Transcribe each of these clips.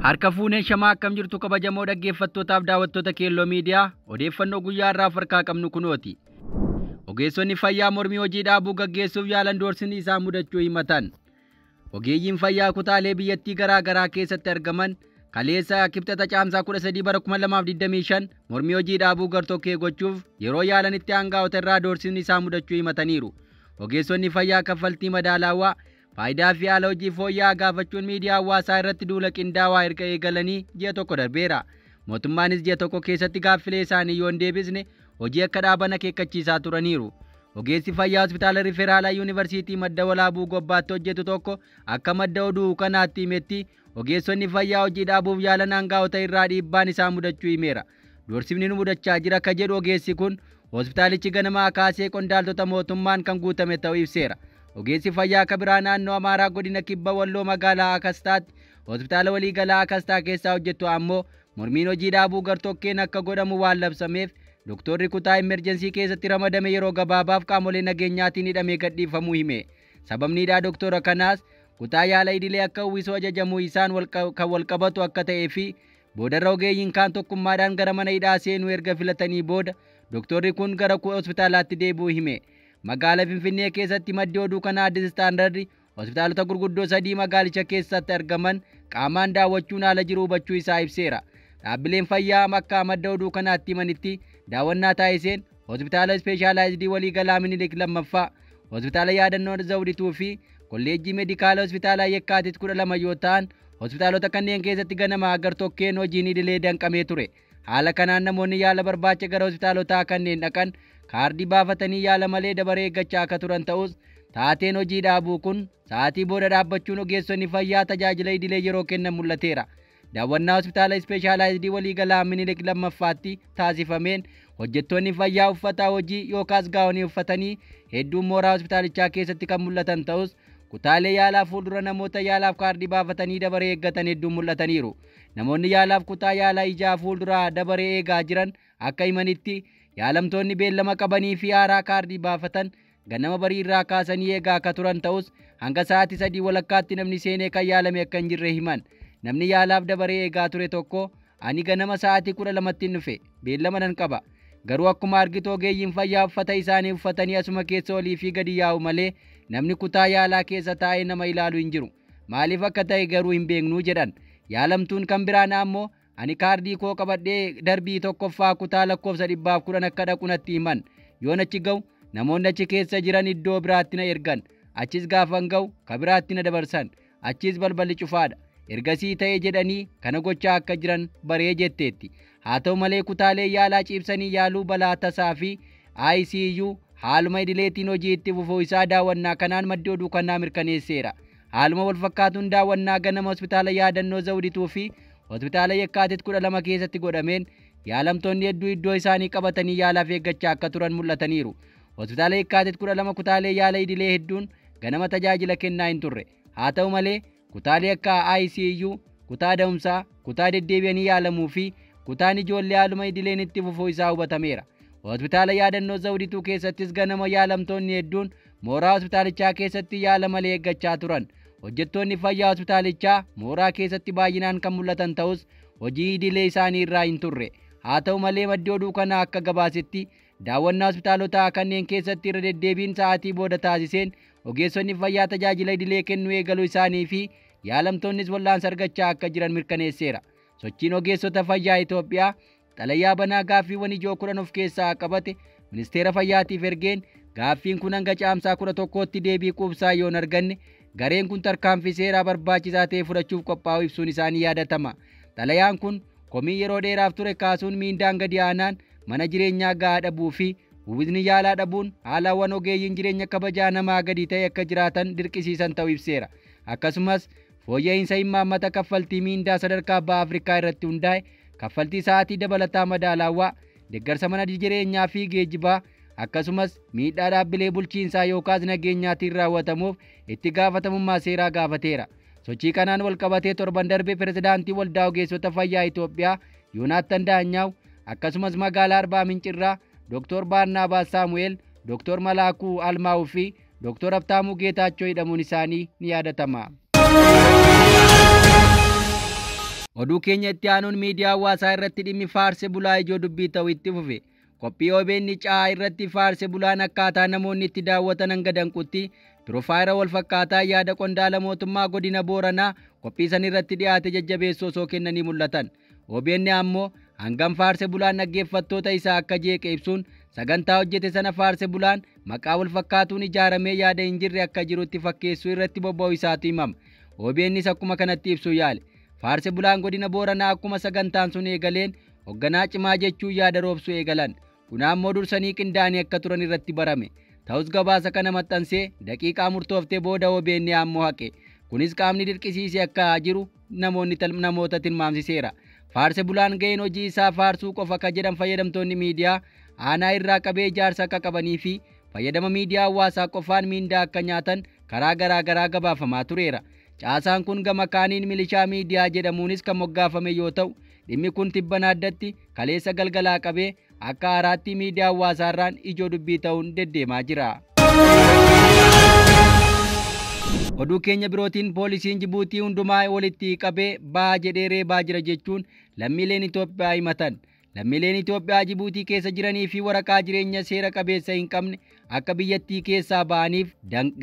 Harka fuunee shamaa akkam jirtu kabajamoo dhaggeeffattootaaf daawwattoota Keelloo Miidiyaa odeeffannoo guyyaa har'aaf harkaa qabnu kunooti. Ogeessonni fayyaa mormii hojii dhaabuu gaggeessuuf yaalan doorsisni isaan mudachuu himatan. Ogeeyyiin fayyaa kutaalee biyyattii garaa garaa keessatti argaman kaleessa kibxata caamsaa 13 bara 2025 mormii hojii dhaabuu gartokkee gochuuf yeroo yaalanitti aangaa'ota irraa doorsisni isaan mudachuu himataniiru. Ogeessonni fayyaa kaffaltii madaalawaa faayidaa fi haala hojii fooyya'aa gaafachuun miidiyaa hawaasaa irratti duula qindaawaa erga eegalanii ji'a tokko darbeera. Mootummaanis ji'a tokko keessatti gaaffilee isaanii yoo hin deebisne hojii akka dhaaban akeekkachiisaa turaniiru. Ogeessi fayyaa hospitaala Riferaalaa Yuunivarsiitii Madda Walaabuu Gobbaatti hojjetu tokko akka madda oduu kanaatti himetti ogeessonni fayyaa hojii dhaabuuf yaalan aangaa'ota irraa dhiibbaan isaa mudachuu himeera. Doorsifni nu mudachaa jira akka jedhu ogeessi kun hospitaalichi ganamaa kaasee qondaaltota mootummaan kan guutame ta'uu ibseera. Ogeessi fayyaa akka biraa naannoo Amaaraa godina Kibba Walloo magaalaa Akastaatti hospitaala waliigalaa Akastaa keessaa hojjettu ammoo mormiin hojii dhaabuu gartokkeen akka godhamu waan labsameef doktorri kutaa emerjensii keessatti ramadame yeroo gabaabaaf qaamolee nageenyaatiin hidhamee gadhiifamuu hime. Sababni hidhaa doktora kanaas kutaa yaala idilee akka uwwisuu ajajamuu isaan kan walqabatu akka ta'ee fi boodarra ogeeyyiin kaan tokkummaadhaan gara mana hidhaa seenuu erga filatanii booda doktorri kun gara hospitaalaatti deebi'uu hime. Magaalaa Finfinnee keessatti maddi oduu kanaa Addis Standard hospitaalota gurguddoo sadii magaalicha keessatti argaman qaamaan daawwachuun haala jiru hubachuu isaa ibseera. Dhaabbileen fayyaa akka madda oduu kanaatti himanitti daawwannaa taasiseen hospitaala ispeeshaalaayizidii waliigalaa Minilik lammaffaa, hospitaala yaadannoo Zawdituu fi kolleejjii meedikaala hospitaala Yekkaatit 12 yoo ta'an hospitaalota kanneen keessatti ganama gartokkeen hojiin idilee danqamee ture. Haala kanaan namoonni yaala barbaacha gara hospitaalotaa kanneen dhaqan kaardii baafatanii yaala malee dabaree eeggachaa akka turan ta'us taateen hojii dhaabuu kun sa'aatii booda dhaabbachuun ogeessonni fayyaa tajaajila idilee yeroo kennan mul'ateera. Daawwannaa hospitaala ispeeshaalaayizidii waliigalaa Minilik lammaffaatti taasifameen hojjettoonni fayyaa uffata hojii yookaas gaawonii uffatanii hedduun mooraa hospitaalichaa keessatti kan mul'atan ta'us kutaalee yaalaa fuuldura namoota yaalaaf kaardii baafatanii dabaree eeggatan hedduun mul'ataniiru. Namoonni yaalaaf kutaa yaalaa ijaa fuulduraa dabaree eegaa jiran akka himanitti yaalamtoonni beellama qabanii fi haaraa kaardii baafatan ganama barii irraa kaasanii eegaa akka turan ta'us hanga sa'aatii 3 walakkaatti namni seenee kan yaalame akka hin jirre himan. Namni yaalaaf dabaree eegaa ture tokko ani ganama sa'aatii 12tti dhufe beellama nan qaba. Garuu akkuma argitu ogeeyyiin fayyaa uffata isaanii uffatanii asuma keessa olii fi gadi yaa'u malee namni kutaa yaalaa keessa taa'ee nama ilaalu hin jiru. Maaliif akka ta'e garuu hin beeknuu jedhan. Yaalamtuun kan biraan ammoo ani kaardii koo qabadhee darbii tokkoffaa kutaa lakkoofsa 110 akka dhaqu natti himan. Yoon achi ga'u namoonni achi keessa jiran iddoo biraatti na ergan. Achis gaafan ga'u ka biraatti na dabarsan. Achis balballi cufaadha. Ergasii ta'e jedhanii kana gochaa akka jiran baree jetteetti. Haa ta'u malee kutaalee yaalaa ciibsanii yaaluu balaa tasaa fi ICU haaluma idileetiin hojii itti fufuu isaa daawwannaa kanaan maddi oduu kanaa mirkaneesseera. Haaluma walfakkaatuun daawwannaa ganama hospitaala yaadannoo Zawdituu fi hospitaala Yekkaatit 12 keessatti godhameen yaalamtoonni hedduu iddoo isaanii qabatanii yaalaaf eeggachaa akka turan mul'ataniiru. Hospitaala Yekkaatit 12 kutaalee yaala idilee hedduun ganama tajaajila kennaa hin turre. Haa ta'u malee kutaalee akka ICU, kutaa da'umsaa, kutaa deddeebi'anii yaalamuu fi kutaan ijoollee haaluma idileen itti fufuu isaa hubatameera. Hospitaala yaadannoo Zawdituu keessattis ganama yaalamtoonni hedduun mooraa hospitaalichaa keessatti yaala malee eeggachaa turan. Hojjettoonni fayyaa hospitaalichaa mooraa keessatti baay'inaan kan mul'atan ta'us hojii idilee isaanii irraa hin turre. Haa ta'u malee maddi oduu kanaa akka gabaasetti daawwannaa hospitaalotaa kanneen keessatti irra deddeebiin sa'aatii booda taasiseen ogeessonni fayyaa tajaajila idilee kennuu eegaluu isaanii fi yaalamtoonnis wal'aansa argachaa akka jiran mirkaneesseera. Sochiin ogeessota fayyaa Itoophiyaa xalayaa banaa gaaffiiwwan ijoo 10 of keessaa qabate ministeera fayyaatiif ergeen gaaffiin kun hanga caamsaa 11tti deebii quubsaa yoo hin arganne gareen kun tarkaanfii seeraa barbaachisaa ta'e fudhachuuf qophaa'uu ibsuun isaanii yaadatama. Xalayaan kun komii yeroo dheeraaf ture kaasuun miindaan gadi aanaan mana jireenyaa gahaa dhabuu fi uwwisni yaalaa dhabuun haalawwan ogeeyyiin jireenya kabajaa namaa gadi ta'e akka jiraatan dirqisiisan ta'uu ibseera. Akkasumas fooyya'insa imaammata kaffaltii miindaa sadarkaa baha Afrikaa irratti hundaa'e kaffaltii sa'aatii dabalataa madaalawaa deeggarsa mana jireenyaa fi geejjibaa akkasumas miidhaa dhaabbilee bulchiinsaa yookaas nageenyaatiin raawwatamuuf itti gaafatamummaa seeraa gaafateera. Sochii kanaan walqabatee torban darbe pirezidaantii waldaa ogeessota fayyaa Itoophiyaa Yoonaattan Daanyaaw akkasumas magaalaa Arbaa Mincirraa Dr. Baarnaabaas Saamu'eel, Dr. Malaakuu Almaa'uu fi Dr. Habtaamuu Geetaachoo hidhamuun isaanii ni yaadatama. Oduu keenya itti aanuun miidiyaa hawaasaa irratti dhimmi faarse bulaa ijoo dubbii ta'u itti fufe. Qophii OBN caa irratti faarse bulaan akkaataa namoonni itti daawwatan hanga danqutti piroofaayila wal fakkaataa yaada qondaala mootummaa godina Booranaa qophii san irratti dhiyaate jajjabeessoo osoo kennanii mul'atan. OBN ammoo hangam faarse bulaan dhaggeeffattoota isaa akka jeeqe ibsuun sagantaa hojjete sana faarse bulaan maqaa wal fakkaatuun ijaaramee yaada hin jirre akka jirutti fakkeessuu irratti bobba'u isaatu himama. OBNs akkuma kanatti ibsuu yaale. Faarse bulaan godina Booranaa akkuma sagantaan sun eegaleen hoogganaa cimaa jechuun yaada roobsuu eegalan. Kun ammoo dursanii qindaa'anii akka turan irratti barame. Ta'us gabaasa kana maxxansee daqiiqaa murtooftee booda OBN ammoo haqe. Kunis qaamni dirqisiisee akka jiru namoonni namoota tilmaamsiseera. Faarse bulaan ga'een hojii isaa faarsuu qofa akka jedhan fayyadamtoonni miidiyaa aanaa irraa qabee ijaarsa akka qabanii fi fayyadama miidiyaa hawaasaa qofaan miindaa akka nyaatan karaa garaa garaa gabaafamaa tureera. Caasaan kun gama kaaniin milishaa miidiyaa jedhamuunis kan moggaafame yoo ta'u, dhimmi kun tibbana addatti kaleessa galgalaa qabee akka haaraatti miidiyaa hawaasaarraan ijoo dubbii ta'uun deddeemaa jira. Oduu keenya birootiin poolisiin Jibuutii hundumaa walitti qabee ba'aa jedhee reebaa jira jechuun lammiileen Itoophiyaa himatan. Lammiileen Itoophiyaa Jibuutii keessa jiranii fi waraqaa jireenya seera qabeessa hin qabne akka biyyattii keessaa ba'aniif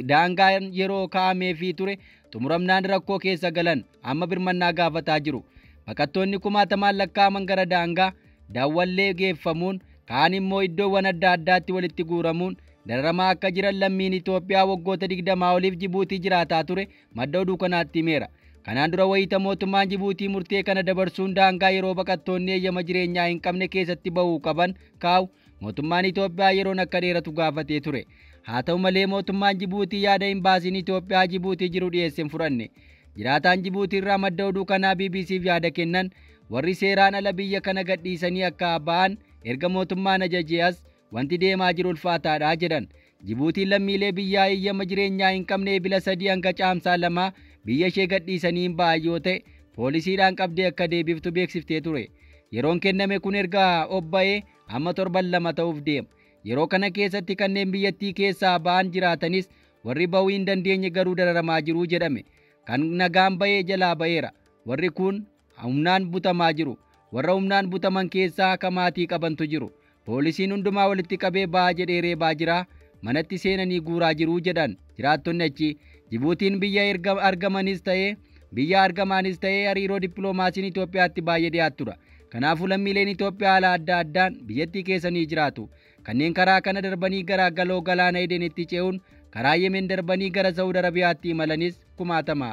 daangaan yeroo kaa'ameefii ture xumuramnaan rakkoo keessa galan amma birmannaa gaafataa jiru. Baqattoonni kumaatamaan lakkaa'aman gara daangaa daawwallee geeffamuun kaan immoo iddoowwan adda addaatti walitti guuramuun dararamaa akka jiran lammiin Itoophiyaa waggoota 20 oliif Jibuutii jiraataa ture madda oduu kanaatti himeera. Kanaan dura wayita mootummaan Jibuutii murtee kana dabarsuun daangaa yeroo baqattoonni eeyyama jireenyaa hin qabne keessatti bahuu qaban kaa'u mootummaan Itoophiyaa yeroon akka dheeratu gaafatee ture. Haa ta'u malee mootummaan Jibuutii yaada hin baasiin Itoophiyaa Jibuutii jiru dhiyeesse hin fudhanne. Jiraataan Jibuutii irraa madda oduu kanaa BBCf yaada kennan warri seeraan ala biyya kana gadhiisanii akka ba'an erga mootummaan ajajee as wanti deemaa jiru ulfaataadha jedhan. Jibuutiin lammiilee biyyaa eeyyama jireenyaa hin qabne Ebila 3 hanga caamsaa 2 biyya ishee gadhiisanii hin ba'an yoo ta'e poolisiidhaan qabdee akka deebiftu beeksiftee ture. Yeroon kenname kun erga obba'ee amma torban 2 ta'uuf deema. Yeroo kana keessatti kanneen biyyattii keessaa ba'an jiraatanis warri ba'uu hin dandeenye garuu dararamaa jiru jedhame. Kan nagaan ba'ee jalaa ba'eera. Warri kun humnaan butamaa jiru. Warra humnaan butaman keessaa akka maatii qabantu jiru. Poolisiin hundumaa walitti qabee ba'aa jedhee reebaa jira. Manatti seenanii guuraa jiru jedhan jiraattonni achi. Jibuutiin biyya argamanis ta'ee biyya argamaanis ta'ee hariiroo dippiloomaasiin Itoophiyaatti baay'ee dhiyaattudha. Kanaafuu lammiileen Itoophiyaa haala adda addaan biyyattii keessa ni jiraatu. Kanneen karaa kana darbanii gara galoo galaana Edenitti ce'uun karaa Yemen darbanii gara Saawud Arabiyaatti imalanis kumaatama.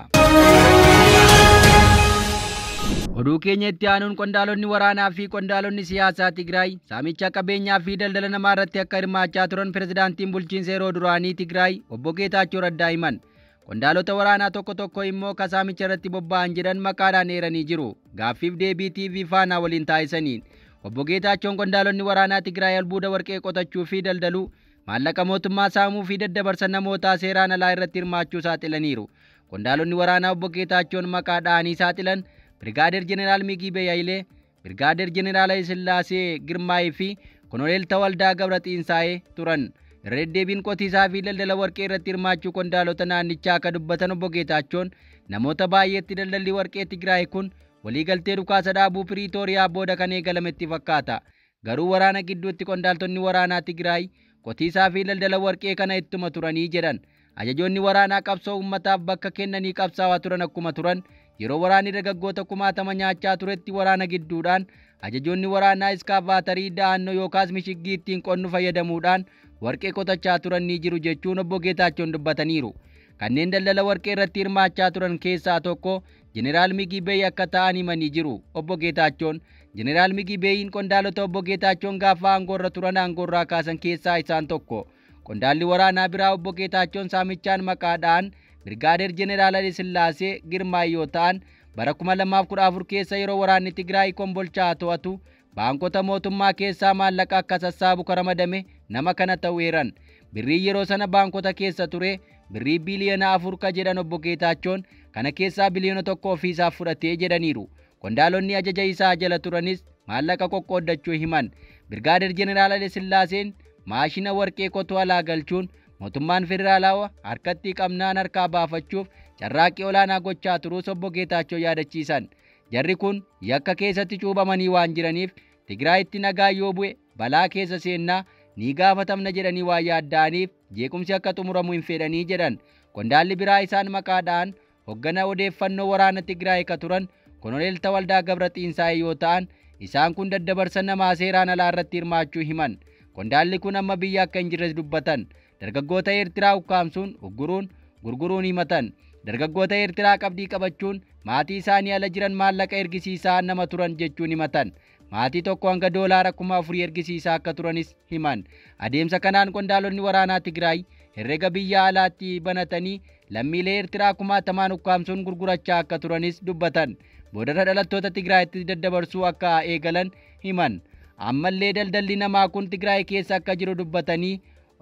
Oduu keenya itti aanuun qondaalonni waraanaa fi qondaalonni siyaasaa Tigraay saamicha qabeenyaa fi daldala namaa irratti akka hirmaachaa turan pirezidaantiin bulchiinsa yeroo duraanii Tigraay obbo Geetaachoo Raddaa himan. Qondaalota waraanaa tokko tokko immoo ka saamicha irratti bobba'an jedhan maqaadhaan eeranii jiru. Gaaffiif deebii TV Faanaa waliin taasisaniin. Obbo Geetaachoon qondaalonni waraanaa Tigraay albuuda warqee qotachuu fi daldaluu, maallaqa mootummaa saamuu fi daddabarsa namootaa seeraan alaa irratti hirmaachuu saaxilaniiru. Qondaalonni waraanaa obbo Geetaachoon maqaa dha'anii saaxilan Birgaadeer Jeneraal Migibee Hayilee, Birgaadeer Jeneraal Hayilasillaasee Girmaayii fi Koloneel Tawaldaa Gabra Xiinsaa'ee turan. Irra deddeebiin qotiisaa fi daldala warqee irratti hirmaachuu qondaalota naannichaa akka dubbatan obbo Geetaachoon namoota baay'eetti daldalli warqee Tigraay kun waliigaltee dhukaasa dhaabuu Piriitooriyaa booda kan eegalametti fakkaata. Garuu waraana gidduutti qondaaltonni waraanaa Tigraay qotiisaa fi daldala warqee kana ittuma turanii jedhan. Ajajoonni waraanaa qabsoo uummataaf bakka kennanii qabsaawaa turan akkuma turan yeroo waraanni dargaggoota kumaatama nyaachaa turetti waraana gidduudhaan ajajoonni waraanaa iskaavaatarii da'annoo yookaas mishiggii ittiin qonnu fayyadamuudhaan warqee qotachaa turan ni jiru jechuun obbo Geetaachoon dubbataniiru. Kanneen daldala warqee irratti hirmaachaa turan keessaa tokko Jeneraal Migibee akka ta'an himanii jiru. Obbo Geetaachoon Jeneraal Migibeeyin qondaalota obbo Geetaachoon gaafa aangoorra turan aangoorraa kaasan keessaa isaan tokko. Qondaalli waraanaa biraa obbo Geetaachoon saamichaan maqaadhaan Birgaadeer Jeneraal Hayilasillaasee Girmaay yoo ta'an bara 2014 keessa yeroo waraanni Tigraay Kombolchaa to'atu baankota mootummaa keessaa maallaqa akka sassaabu karamadame nama kana ta'uu eeran. Birrii yeroo sana baankota keessa ture birrii biliyoona 4 ka jedhan obbo Geetaachoon kana keessaa biliyoona 1 ofiisaa fudhatee jedhaniiru. Qondaalonni ajaja isaa jala turanis maallaqa qoqqooddachuu himan. Birgaadeer Jeneraal Hayilasillaaseen maashina warqee qotuu alaa galchuun mootummaan federaalaa harkatti qabnaan harkaa baafachuuf carraaqqii olaanaa gochaa turuus obbo Geetaachoo yaadachiisan. Jarri kun yakka keessatti cuuphamanii waan jiraniif Tigraayitti nagaa yoo bu'e balaa keessa seennaa ni gaafatamna jedhanii waan yaadda'aniif jeequmsi akka xumuramu hin fedhanii jedhan. Qondaalli biraa isaan maqaadhaan hoggana odeeffannoo waraana Tigraay ka turan Koloneel Tawaldaa Gabra Xiinsaayee yoo ta'an isaan kun daddabarsa namaa seeraan alaa irratti hirmaachuu himan. Qondaalli kun amma biyya akka hin jirres dubbatan. Dargaggoota Eertiraa ukkaamsuun, ugguruun, gurguruun himatan. Dargaggoota Eertiraa qabdii qabachuun maatii isaanii ala jiran maallaqa ergisiisaa nama turan jechuun himatan. Maatii tokko hanga doolaara 4,000 ergisiisaa akka turanis himan. Adeemsa kanaan qondaalonni waraanaa Tigraay herrega biyya alaatti banatanii lammiilee Eertiraa kumaatamaan ukkaamsuun gurgurachaa akka turanis dubbatan. Boodarra dhalattoota Tigraayitti daddabarsuu akka eegalan himan. Ammallee daldalli namaa kun Tigraay keessa akka jiru dubbatanii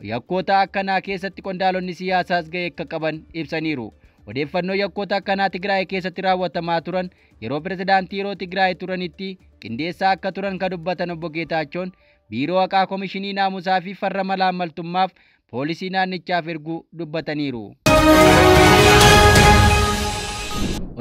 yakkoota akkanaa keessatti qondaalonni siyaasaas ga'ee akka qaban ibsaniiru. Odeeffannoo yakkoota akkanaa Tigraay keessatti raawwatamaa turan yeroo pirezidaantii yeroo Tigraay turanitti qindeessaa akka turan kan dubbatan obbo Geetaachoon biiroo haqaa komishinii naamusaa fi farra malaammaltummaaf poolisii naannichaaf erguu dubbataniiru.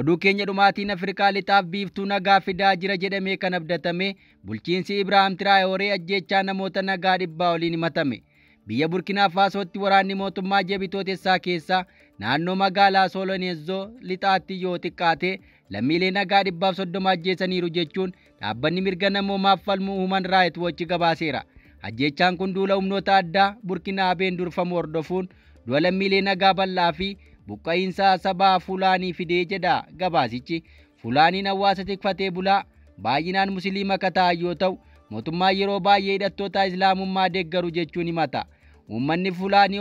Oduu keenya dhumaatiin Afrikaa lixaaf biiftuu nagaa fidaa jira jedhamee kan abdatame bulchiinsi Ibraahim Tiraayooree ajjeechaa namoota nagaa 100 oliin himatame. Biyya Burkinaa Faasootti waraanni mootummaa ji'a bitootessaa keessa naannoo magaalaa Soloneezoo lixaatti yoo xiqqaate lammiilee nagaa 130 ajjeesaniiru jechuun dhaabbanni mirga namoomaaf falmuu Human Rights Watch gabaaseera. Ajjeechaan kun duula humnoota addaa Burkinaabeen durfamu hordofuun du'a lammiilee nagaa bal'aa fi buqqa'iinsa sabaa Fulaanii fidee jedha gabaasichi. Fulaaniin hawaasa tikfatee bulaa baay'inaan musliima akka ta'an yoo ta'u mootummaan yeroo baay'ee hidhattoota islaamummaa deeggaru jechuun himata. Uummanni Fulaanii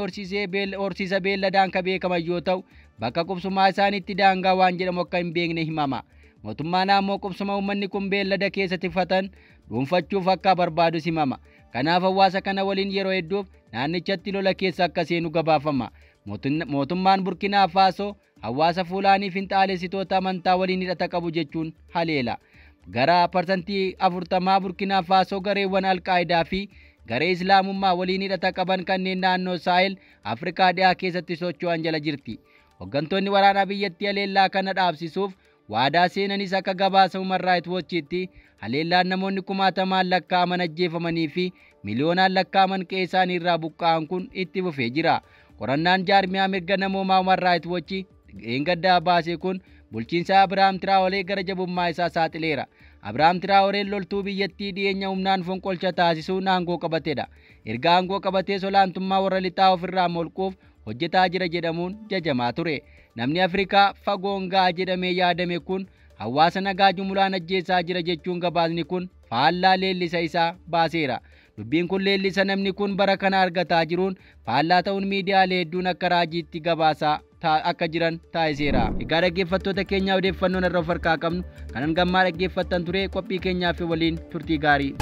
horsiisa beelladaan kan beekaman yoo ta'u bakka qubsumaa isaaniitti daangaa waan jedhamu akka hin beekne himama. Mootummaan ammoo qubsuma uummanni kun beellada keessa tikfatan dhuunfachuuf akka barbaadus himama. Kanaaf hawaasa kana waliin yeroo hedduuf naannichatti lola keessa akka seenu gabaafama. Mootummaan Burkinaa Faasoo hawaasa Fulaanii finxaalessitoota amantaa waliin hidhata qabu jechuun haleela. Gara 40% Burkinaa Faasoo gareewwan Alqaayidaa fi garee Islaamummaa waliin hidhata qaban kanneen naannoo Saahel Afrikaa dhiyaa keessatti socho'an jala jirti. Hooggantoonni waraanaa biyyattii haleellaa kana dhaabsisuuf waadaa seenanis akka gabaasa Human Rights Watchitti haleellaan namoonni kumaatamaan lakkaa'aman ajjeefamanii fi miliyoonaan lakkaa'aman qe'ee isaanii irraa buqqa'an kun itti fufee jira. Qorannaan jaarmiyaa mirga namoomaa Human Rights Watch dheengaddaa baase kun bulchiinsa Abiraam Tiraawolee gara jabummaa isaa saaxileera. Abiraam Tiraawoleen loltuu biyyattii dhiyeenya humnaan fonqolcha taasisuun aangoo qabatedha. Erga aangoo qabatee olaantummaa warra lixaa ofirraa molquuf hojjetaa jira jedhamuun jajamaa ture. Namni Afrikaa fagoon ga'a jedhamee yaadame kun hawaasa nagaa jumulaan ajjeesaa jira jechuun gabaasni kun faallaa leellisa isaa baaseera. Dubbiin kun leellisa namni kun bara kana argataa jiruun faallaa ta'uun miidiyaalee hedduun akka raajiitti gabaasaa akka jiran taasiseera. Egaa dhaggeeffattoota keenyaa odeeffannoon irra of harkaa qabnu kanan gammaa dhaggeeffattan ture qophii keenyaa fi waliin turtii gaarii.